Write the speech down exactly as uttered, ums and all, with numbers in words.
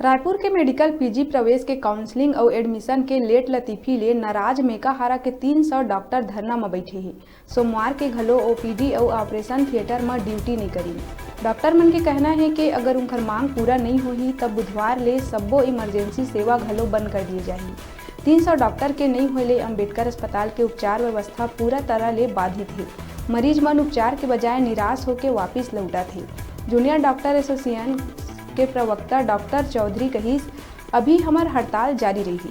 रायपुर के medical PG प्रवेश के काउंसलिंग अउ एडमिशन के लेट लतीफी ले नाराज मेकाहारा के तीन सौ डॉक्टर धरना म बइठे हे। सोमवार के घलो ओपीडी अउ ऑपरेशन थिएटर म ड्यूटी नइ करिन। डॉक्टर मन के कहना हे कि अगर उंखर मांग पूरा नइ होही, तब बुधवार ले सब्बो इमरजेंसी सेवा घलो बंद कर दिए जाही। तीन सौ डॉक्टर के नइ होए ले अंबेडकर अस्पताल के उपचार व्यवस्था पूरा तरह ले बाधित हे। मरीज मन उपचार के बजाय निराश होके वापिस लौटत हे। जूनियर डॉक्टर एसोसिएशन के प्रवक्ता डॉक्टर चौधरी कहिस, अभी हमर हड़ताल जारी रही।